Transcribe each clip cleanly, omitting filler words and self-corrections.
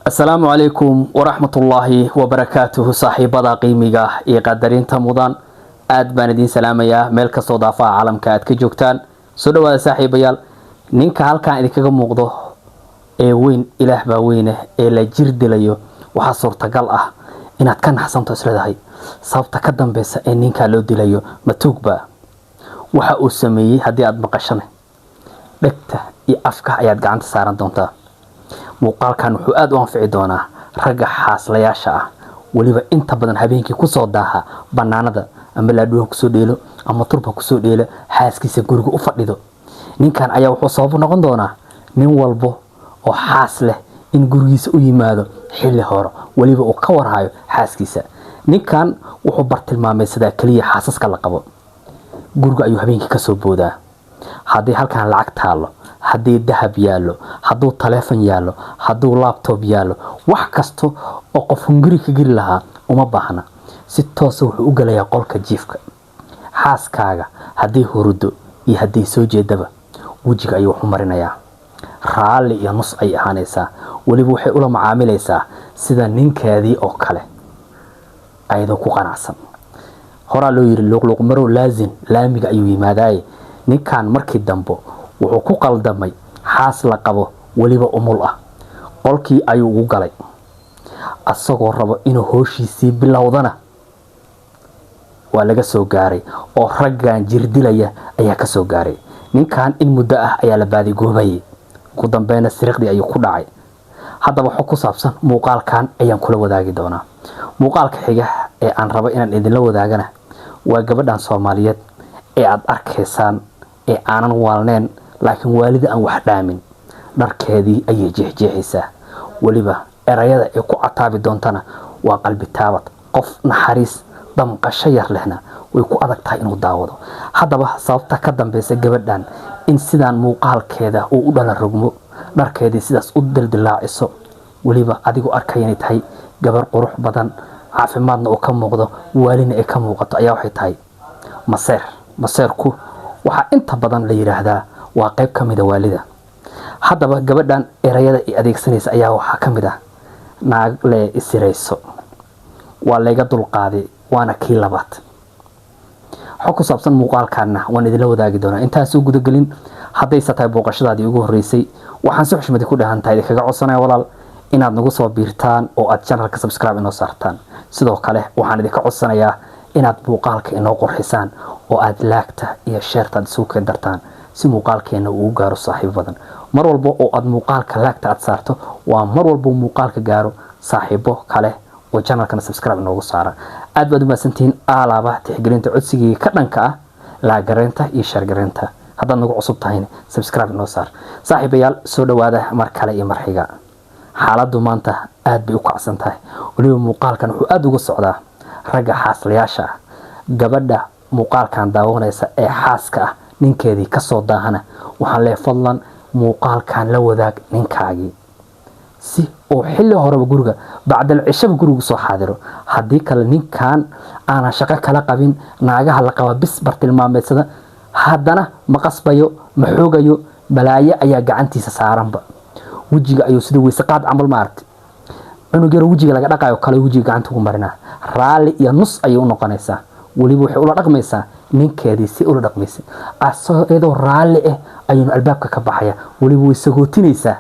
Asalaamu calaykum waraxmatullaahi wabarakaatuhu. Saaxiibada qiimiga iyo qadarinta mudan, aad baan idiin salaamayaa meel kastoo daafaha caalamka aad ka joogtaan. Soo dhawaada, saaxiibayaal. Ninka halkan idinkaga muuqdo ee weyn, Ilaah baa weyne, ee la jir dilayo, waxaa suurtagal ah inaad ka naxsanto, isleedahay sababta ka dambeysa ee ninkaa loo dilayo matuugba. Waxa uu sameeyey haddii aad maqashane, dhegta iyo afka ayaad gacanta saaran doontaa. Muuqaalkan wuxuu aada u anfici doonaa ragga xaaslayaasha ah, weliba inta badan habeenkii kusoo daaha banaanada, ama laadhuha kusoo dheelo ama turba kusoo dheelo, xaaskiisa guriga u fadhido. Ninkan ayaa wuxuu sabab u noqon doonaa nin walbo oo xaas leh in gurigiisa u yimaado xilli hore, weliba uu ka warhayo xaaskiisa. Ninkan wuxuu bartilmaamay sidaa keliya xaasaska la qabo. Guriga ayuu habeenkii kasoo boodaa. Haddii halkan lacag taallo, haddii dahab yaallo, hadduu taleefon yaallo, hadduu laptop yaallo, wax kasta oo qof hunguri ka geli lahaa uma baahna. Si toosa wuxuu u gelayaa qolka jiifka. Xaaskaaga haddii hurudo iyo haddii soo jeedaba, wejiga ayuu waxu marinayaa. Raalli iyo nus ayay ahaanaysaa. Weliba waxay ula macaamilaysaa sida ninkeedii oo kale, ayadoo ku qanacsan. Horaa loo yiri, luuqluuq marow laazim laamiga ayuu yimaadaaye. Ninkan markii dambe wuxuu ku qaldamay xaas la qabo, weliba umul ah. Qolkii ayuu ugu galay asagoo rabo inuu hooshiisii bilowdana, waa laga soo gaaray oo raggan jirdilaya ayaa ka soo gaaray. Ninkan in muddo ah ayaa la baadigoobayay, ugu dambeyna siriqdii ayuu ku dhacay. Haddaba xog ku saabsan muuqaalkan ayaan kula wadaagi doonaa. Muuqaalka xiga ee aan rabo inaan idinla wadaagana waa gabadhan Soomaaliyeed ee aad arkaysaan ee aanan waalneen, laakiin waalida aan wax dhaamin. Dharkeedii ayay jeexjeexaysaa, weliba erayada ay ku cataabi doontana waa qalbi taabad. Qof naxariis damqasho yar lehna way ku adag tahay inuu daawado. Haddaba sababta ka dambeysa gabadhan in sidaan muuqaalkeeda uu u dhala rogmo, dharkeedii sidaas u dildilaaciso, weliba adigoo arkaya inay tahay gabar qurux badan, caafimaadna uu ka muuqdo, waalina ay ka muuqato, ayaa waxay tahay maseer. Maseerku waxaa inta badan la yidhaahdaa waa qayb ka mida waalida. Haddaba gabadhan erayada ay adeegsanaysa ayaa waxaa ka mid ah: "Naag lee isirayso, waa layga dulqaaday, waana kii labaad." Xog ku saabsan muuqaalkaana waan idinla wadaagi doonaa. Intaas u gudagelin, haddayse tahay booqashadaadii ugu horreysay, waxaan si xushmadi ku dhahan tahay idinkaga codsanaya, walaal, inaad nagu soo biirtaan oo aad channelka subscribe inoo saartaan. Sidoo kale waxaan idinka codsanayaa inaad muuqaalka inoo qurxisaan oo aad like-ta iyo share-ta aad isugu keen dartaan, si muuqaalkeena uu u gaaro saaxiibo badan. Mar walba oo aad muuqaalka like-ta aad saarto, waa mar walba muuqaalka gaaro saaxiibo kale oo channelkana subscribe inoogu saara. Aad baad u mahadsantihiin. Aalaaba tixgelinta codsigii ka dhanka ah like-gareynta iyo share-gareynta. Haddaad nagu cusub tahayna, subscribe inoo saar. Saaxiibayaal, soo dhawaada mar kale iyo mar xiga. Xaaladdu maanta aad bay u kacsan tahay. Weliba muuqaalkan wuxuu aada uga socdaa ragga xaaslayaasha ah. Gabadha muuqaalkan daawanaysa ee xaaska ah, ninkeedii kasoo daahana, waxaan leeyahay, fadlan muuqaalkan la wadaag ninkaagii, si uu xilli horeba guriga, bacdal cishaba, gurigu soo xaadiro. Haddii kale, ninkan aanan shaqo kala qabin, naagaha la qaba bis bartilmaameedsada, haddana ma qasbayo, ma xoogayo, balaayo ayaa gacantiisa saaranba. Wejiga ayuu sida weyseqaad camal, maaragtay, cunug yaro wejiga laga dhaqayo kale, wejiga gacanta ugu marinaa. Raalli iyo nus ayay u noqonaysaa. Weliba waxay ula dhaqmaysaa ninkeedii si ula dhaqmaysay. Asagoo iyadoo raalli ah ayuunu albaabka ka baxaya. Weliba way sagootinaysaa,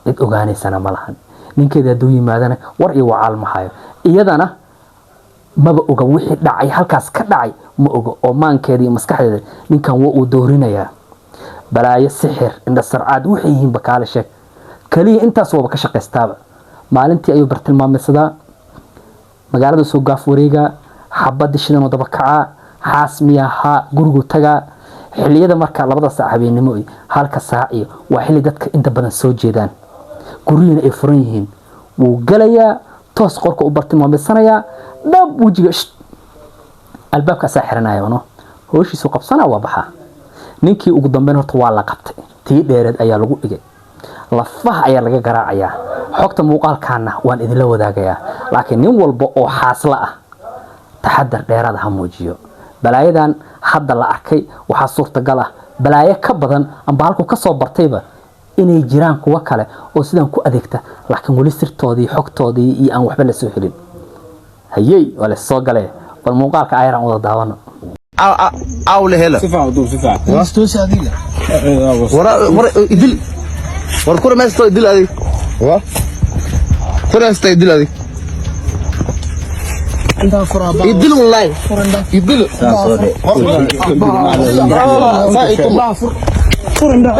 cid ogaanaysana ma lahan. Ninkeedii hadduu yimaadana, war iyo wacaal ma hayo. Iyadana maba oga wixii dhacay, halkaas ka dhacay ma oga, oo maankeeda iyo maskaxdeeda ninkan waa uu doorinayaa. Balaayo, sixir, indhasarcaad, waxay yihiinba kaale sheeg. Kaliya intaas waaba ka shaqaystaaba. Maalintii ayuu bartilmaameysadaa, magaalada soo gaaf wareegaa, xabadii shidanoo daba kacaa. Xaas miyahaa, gurigu tagaa. Xilliyada marka 2da saac habeennimo iyo 1ka saac iyo waa xilli dadka inta badan soo jeedaan, guryihiina ay furan yihiin. Wuu galayaa, toos qorka u bartilmaameysanayaa, dhab wejiga, albaabkaasaa xiranaya, no hooshiisu qabsanaa, waa baxaa. Ninkii ugu dambeyn horta waa la qabtay, tii dheereed ayaa lagu dhigay, lafaha ayaa laga garaacayaa. Xogta muuqaalkaana waan idinla wadaagayaa, laakiin nin walba oo xaasla ah taxadar dheeraada ha muujiyo. Balaayadan hadda la arkay waxaa suurtagal ah balaayo ka badan amba halkuu ka soo bartayba. Inay jiraan kuwo kale oo sidan ku adeegta, laakiin weli sirtoodii, xogtoodii iyo aan waxba la soo helin. Hayey, waa la soo galee. Bal muuqaalka ayaraan wada daawano. Awle hela. Si fiican u duub, si fiican. Toosi adiga. Wara wara idil war kura meesto idil adig Wa? Kura meesto idil adig. Intaa furaa baa. Idil wallahi. Fur indha. Idil. Baa fur. Fur indha.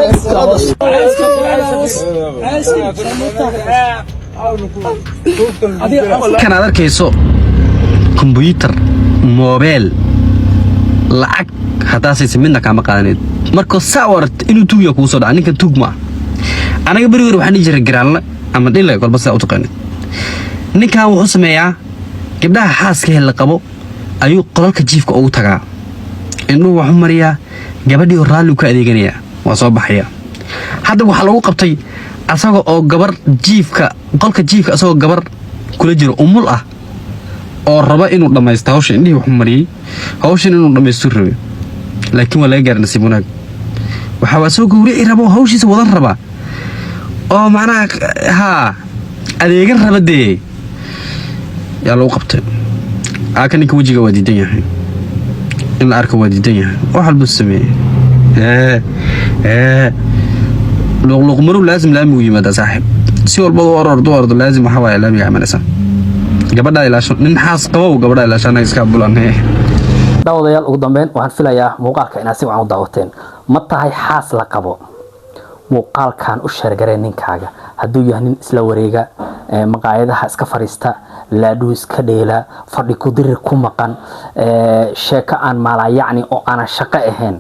Kan aad arkayso, kombyuutar, moobeel, lacag haddaasaysa midna kaama qaadaneed. Markoo saa u aragto inuu tuugya kugu soo dhaca. Ninkan tuug ma ah. Anaga beri hore waxaan dhihi jiray garaalle ama dhile, kolba sidaa u taqaanid. Ninkan wuxuu sameeyaa, gabdhaha xaaska hel la qabo ayuu qolalka jiifka ugu tagaa, indhuhu waxu mariyaa, gabadhii oo raalliu ka adeeganayaa, waa soo baxaya. Hadda waxaa lagu qabtay asaga oo gabar jiifka, qolka jiifka, asagoo gabar kula jiro, umul ah, oo raba inuu dhammaysto hawsha. Indhihii waxu mariyey, hawshan inuu dhammaystu rabay, laakiin waa laga gaara. Nasiib wanaag waxaa waa soo gowrici raba oo hawshiisa wadan raba oo macnaha haa adeegan raba dee yaa lagu qabtay. Aaka ninka wejiga waa diidan yahay in la arko, waa diidan yahay. Wax walbuu sameeyey. Ee ee luqluqmaru laazim laamigu yimaadaa, saaxiib. Si walbada u orordo u ordo, laazim waxaa waaye laamiga imanaysa. Gabadhaa ilaasho, nin xaas qabow gabadhaa ilaasho, annaga iska bulan. Daawadayaal, ugu dambeyn waxaan filayaa muuqaalka inaad si wacan u daawateen. Ma tahay xaas la qabo? Muuqaalkan u share garee ninkaaga. Hadduu yahay nin isla wareega, maqaayadaha iska fadhiista, laadhuu iska dheela, fadhi ku dirir ku maqan, sheeko aan maalaayacni oo aanan shaqo ahayn,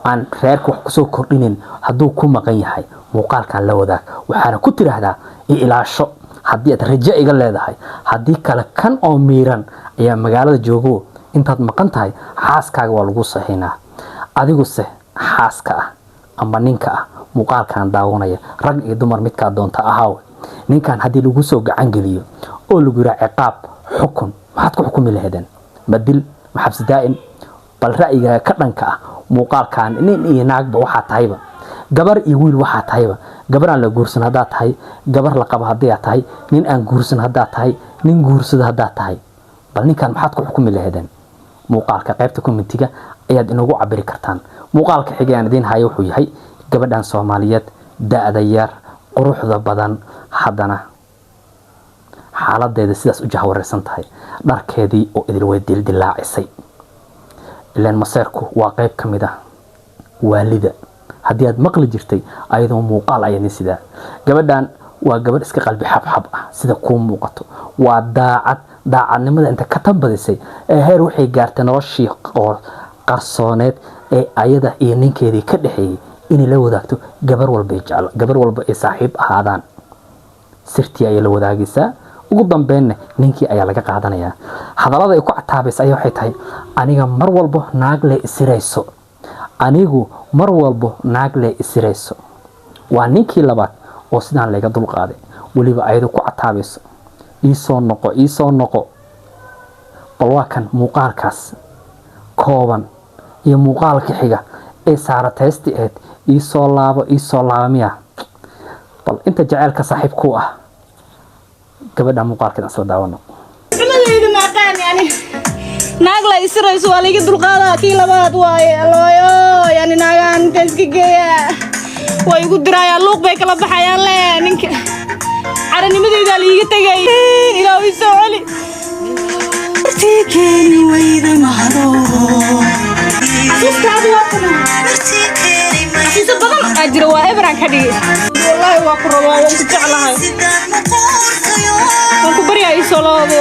aan reerka wax kusoo kordhinin hadduu ku maqan yahay, muuqaalkan la wadaag. Waxaana ku tiraahdaa, "I ilaasho haddii aad rajo iga leedahay. Haddii kale, kan oo miiran ayaa magaalada joogo. Intaad maqan tahay xaaskaaga waa lagu saxiinaa." Adiguse xaaska ah ama ninka ah muuqaalkan daawanaya, rag iyo dumar midkaa doonta ahaaw, ninkan haddii lagu soo gacan geliyo oo lagu yiraa ciqaab xukun, maxaad ku xukumi lahaydeen? Ma dil? Ma xabsi daa'im? Bal ra'yigaaga ka dhanka ah muuqaalkan, nin iyo naagba waxaa tahayba, gabar iyo wiil waxaa tahayba, gabar aan la guursan haddaad tahay, gabar la qabo haddii aad tahay, nin aan guursan haddaad tahay, nin guursada haddaad tahay, bal ninkan maxaad ku xukumi lahaydeen? Muuqaalka qaybta commentiga ayaad inoogu cabiri kartaan. Muuqaalka xigay aan idiin hayo wuxuu yahay gabadhan Soomaaliyeed, da-da yar, quruxda badan, haddana xaaladeeda sidaas u jahwareysan tahay, dharkeedii oo idil way dildilaacisay. Ilaan maseerku waa qayb ka mid ah waalida, haddii aad maqli jirtay. Ayadoo muuqaal ayadin sidaa, gabadhan waa gabadh iska qalbi xabxab ah sida kuu muuqato. Waa daacad, daacadnimada inta ka tambadisay ee heer waxay gaartay noloshii qarsooneed ee ayada iyo ninkeedii ka dhexeeyey inay la wadaagto gabar walba ay jeclo, gabar walba ay saaxiib ahaadaan. Sirtii ayay la wadaagaysaa. Ugu dambeynna ninkii ayaa laga qaadanayaa. Hadallada ay ku cataabaysa ayaa waxay tahay, "Aniga mar walbo naag le isirayso, anigu mar walbo naag le isirayso. Waa ninkii labaad oo sidaan layga dulqaaday." Weliba ayadoo ku cataabayso, "Iisoo noqo, iisoo noqo." Bal waa kan muuqaalkaas kooban iyo muuqaalka xiga ee saarataysti ahayd, "Iisoo laabo, iisoo laabo." Miya? Bal inta jaceylka saaxiib ku ah gabadha, muuqaalkeed aan soo daawano. Xumadayda ma aqaan yani. Naag la isirayso, waa laiga dulqaadaa. Kii labaad waaye alooyo yani. Naagaan inta iska geeya way igu dirayaan, luuq bay kala baxayaan. Le ninka caranimadeydaa laiiga tegay. Ilaahu ii soo celi. Keeni weyda mahado. Xasuustaadu waa kana. Xasuuso badan aa jira, waa ebraan ka dhigi. Wallaahi waa ku rabaa, waan ku jeclahay, waan ku baryaa, ii soo laabo.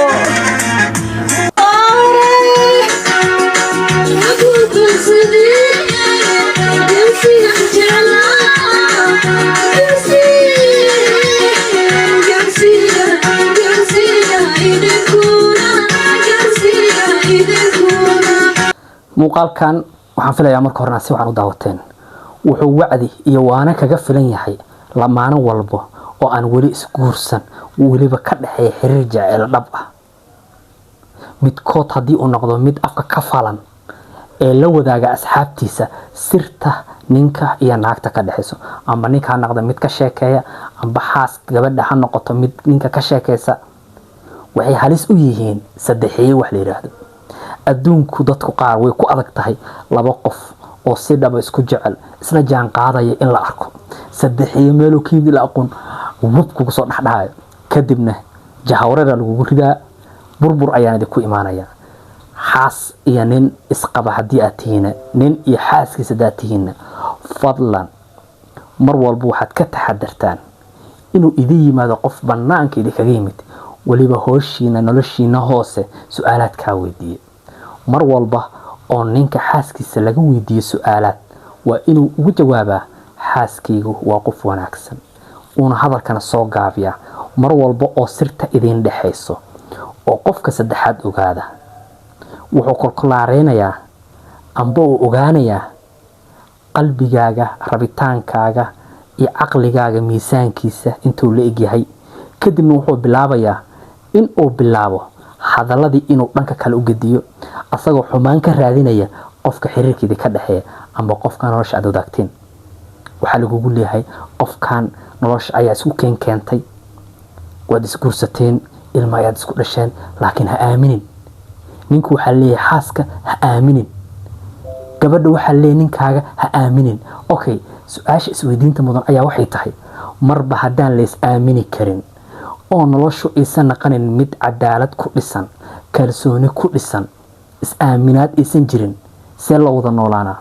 Muuqaalkan waxaan filayaa marka horena si wacan u daawateen. Wuxuu wacdi iyo waana kaga filan yahay lamaano walbo oo aan weli isguursan, weliba ka dhexeeya xiriir jaceyl dhab ah. Midkood haddii uu noqdo mid afka ka falan ee la wadaaga asxaabtiisa sirta Ninka iyo naagta ka dhexayso, amba ninka ha noqda mid ka sheekeeya, amba xaas gabadha ha noqoto mid ninka ka sheekeysa, waxay halis u yihiin saddexeeye wax la yidhaahdo. Adduunku dadku qaar way ku adag tahay laba qof oo si dhaba isku jecel, isla jaan qaadaya in la arko saddexeeye meeluu ka yimid la aqoon, wab kugu soo dhexdhahayo, kadibna jahawrara lagugu ridaa, burbur ayaan idinku imaanaya. Xaas iyo nin isqaba haddii aad tihiina, nin iyo xaaskiisa haddaad tihiinna, fadlan mar walba waxaad ka taxadartaan inuu idin yimaado qof bannaanka idinkaga yimid, weliba hooshiina, noloshiina hoose su-aalaad kaa weydiiye. Mar walba oo ninka xaaskiisa laga weydiiyo su-aalaad, waa inuu ugu jawaabaa "Xaaskaygu waa qof wanaagsan", uuna hadalkana soo gaabiyaa. Mar walba oo sirta idiin dhexayso oo qofka saddexaad ogaada, wuxuu kolkolaareynayaa amba uu ogaanayaa qalbigaaga, rabitaankaaga iyo caqligaaga miisaankiisa intuu la egyahay. Kadibna wuxuu bilaabayaa in uu bilaabo hadaladii inuu dhanka kale u gediyo, asagoo xumaan ka raadinaya qofka xiriirkeedii ka dhexeeya amba qofka nolosha aad wadaagteen. Waxaa lagugu leeyahay qofkan nolosha ayaa isku keentay, waad isguursateen, ilma ayaad isku dhasheen, laakiin ha aaminin. Ninku waxaa leeyahay xaaska ha aaminin, gabadha waxaa leeyahay ninkaaga ha aaminin. Okay, su-aasha isweydiinta mudan ayaa waxay tahay: marba haddaan lays aamini karin oo noloshu aysan naqanin mid cadaalad ku dhisan, kalsooni ku dhisan, is-aaminaad aysan jirin, see loo wada noolaanaa?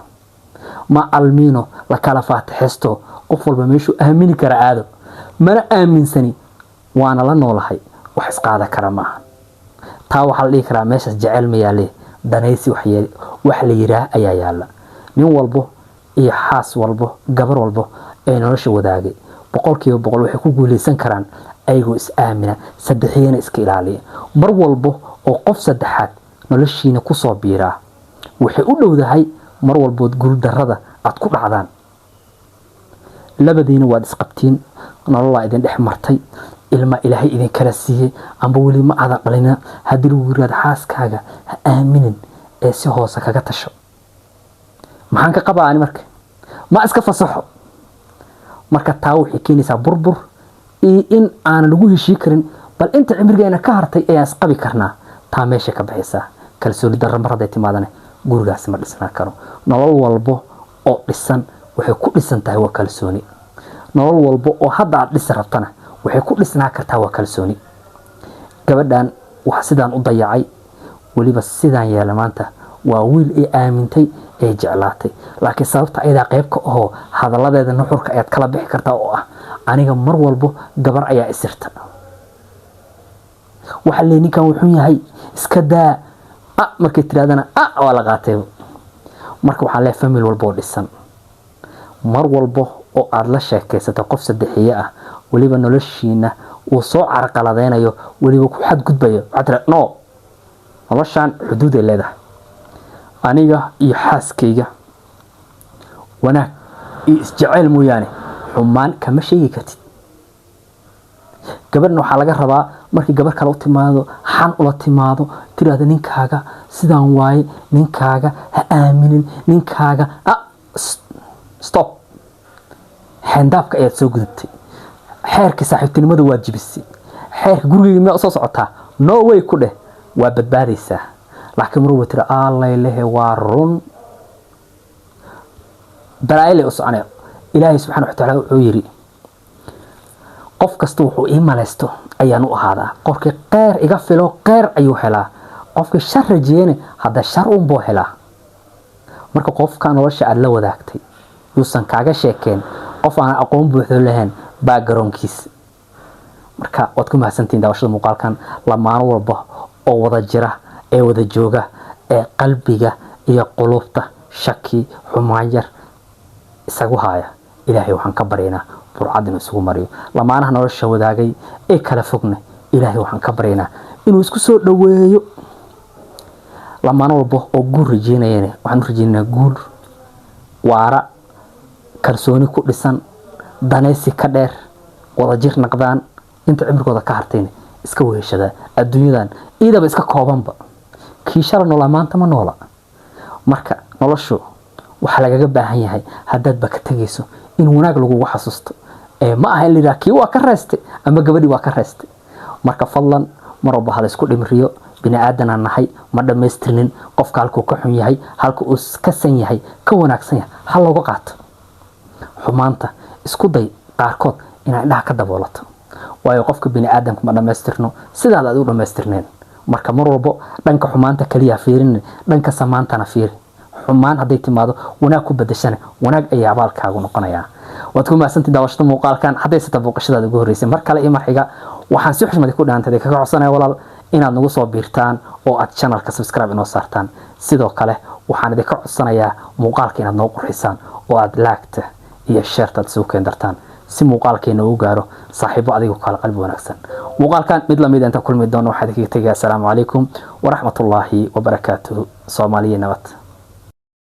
Ma almiino la kala faatixeysto, qof walba meeshuu aamini kara aado? Mana aaminsani, waana la noolahay, wax isqaada kara maaha. Taa waxaa la dhihi karaa meeshaas jecel ma yaale, danaysi wax la yiraah ayaa yaala. Nin walbo iyo xaas walbo, gabar walbo ee nolosha wadaagay, 100% waxay ku guuleysan karaan ayagoo is aamina, saddexiyana iska ilaaliya. Mar walbo oo qof saddexaad noloshiina kusoo biiraa, waxay u dhowdahay mar walbood guuldarrada aad ku dhacdaan. Labadiina waad isqabtiin, nololaa idin dhex martay, ilma Ilaahay idinkala siiyey amba weli ma aadan dhalina, haddii lagu yiraahdo xaaskaaga ha aaminin ee si hoose kaga tasho, maxaan ka qabaa ani? Marka ma iska fasaxo? Marka taa waxay keenaysaa burbur iyo in aanan lagu heshii karin. Bal inta cimrigeena ka hartay ayaan isqabi karnaa, taa meesha ka baxaysaa. Kalsooni darro mar hadday timaadana, gurigaasi ma dhisnaa karo. Nolol walbo oo dhisan waxay ku dhisan tahay waa kalsooni. Nolol walbo oo hadda aad dhisi rabtana waxay ku dhisnaa kartaa waa kalsooni. Gabadhan wax sidaan u dayacay, weliba sidaan yeela maanta, waa wiil ay aamintay ee jeclaatay, laakiin sababta ayadaa qayb ka ahoo hadalladeeda nuxurka ayaad kala bixi kartaa oo ah: "Aniga mar walbo gabar ayaa isirta." Waxaa leey ninkan wuxuu yahay iska daa a, markay tirahdana a waa la qaatay. Marka waxaan leeyahay family walba oo dhisan, mar walbo oo aad la sheekaysato qof saddexeeye ah, weliba noloshiina uu soo carqaladeynayo, weliba ku xadgudbayo, waxaad tira: "No, noloshaan xuduuday leedahay. Aniga iyo xaaskayga wanaag iyo isjeceyl mooyaane xumaan kama sheegi kartid." Gabadhna waxaa laga rabaa markii gabar kale u timaado, xan ula timaado, tiraahdo "Ninkaaga sidaan waaye, ninkaaga ha aaminin, ninkaaga." Ah, stop! Xeendaabka ayaad soo gudubtay, xeerka saaxiibtinimada waad jibisay, xeerka gurigeyga miyaa usoo socotaa? No way ku dheh, waa badbaadaysaa. Laakiin mar wa tira allaylehe waa run, balaayole u soconaya. Ilaahay subxaana wa tacaala wuxuu yidhi: "Qof kasta wuxuu ii malaysto ayaan u ahaadaa. Qofkii kheyr iga filo, kheyr ayuu helaa. Qofkii shar rajeeyana, hadda shar unbuu helaa." Marka qofka nolosha aada la wadaagtay yuusan kaaga sheekeen qof aan aqoon buuxdo lahayn backgroundkiisa. Marka waad ku mahadsantihiin daawashada muuqaalkan. Lamaano walba oo wada jira ee wada jooga ee qalbiga iyo qulubta shaki xumaan yar isagu haaya, Ilaahay waxaan ka baryaynaa burcad inuu isugu mariyo. Lamaanaha nolosha wadaagay ee kala fogna, Ilaahay waxaan ka baryaynaa inuu isku soo dhoweeyo. Lamaano walba oo guur rajeynayana, waxaan u rajeynaynaa guur waara, kalsooni ku dhisan, danaysi ka dheer, wadajir naqdaan, inta cimrigooda ka hartayna iska weheshadaa. Adduunyadan iidaba iska koobanba, kii shala noolaa maanta ma noola. Marka noloshu Waxaa lagaga baahan yahay haddaadba ka tegayso in wanaag lagugu xasuusto. Ee ma aha in la yidhaha kii waa ka reystay ama gabadhii waa ka reystay. Marka fadlan, mar walba ha la isku dhimriyo. Bini aadanaan nahay, ma dhammaystirnin. Qofka halkuu ka xun yahay, halka uu ka san yahay, ka wanaagsan yahay, ha looga qaato. Xumaanta isku day qaarkood inaad indhaha ka daboolato, waayo qofka bini aadamka ma dhammaystirno sidaad aad u dhammaystirneen. Marka mar walbo dhanka xumaanta kaliya ha fiirinin, dhanka samaantana fiiri. Xumaan hadday timaado, wanaag ku bedeshana, wanaag ayaa abaalkaagu noqonayaa. Waad ku mahadsantii daawashada muuqaalkan. Hadday sita booqashadaada ugu horreysay, mar kale iyo mar xiga waxaan si xushmadi ku dhaantay kaga codsanaya, walaal, inaad nagu soo biirtaan oo aad channelka subscribe inoo saartaan. Sidoo kale waxaan idinka codsanayaa muuqaalka inaad noo qurxisaan oo aad like-ta iyo share-ta aad isugu keen dartaan, si muuqaalkeena uu gaaro saaxiibo adigu kala qalbi wanaagsan. Muuqaalkan mid lamid inta kulmi doono, waxaa idinkaga tegaya asalaamu calaykum waraxmatullaahi wabarakaatuhu. Soomaaliya nabad.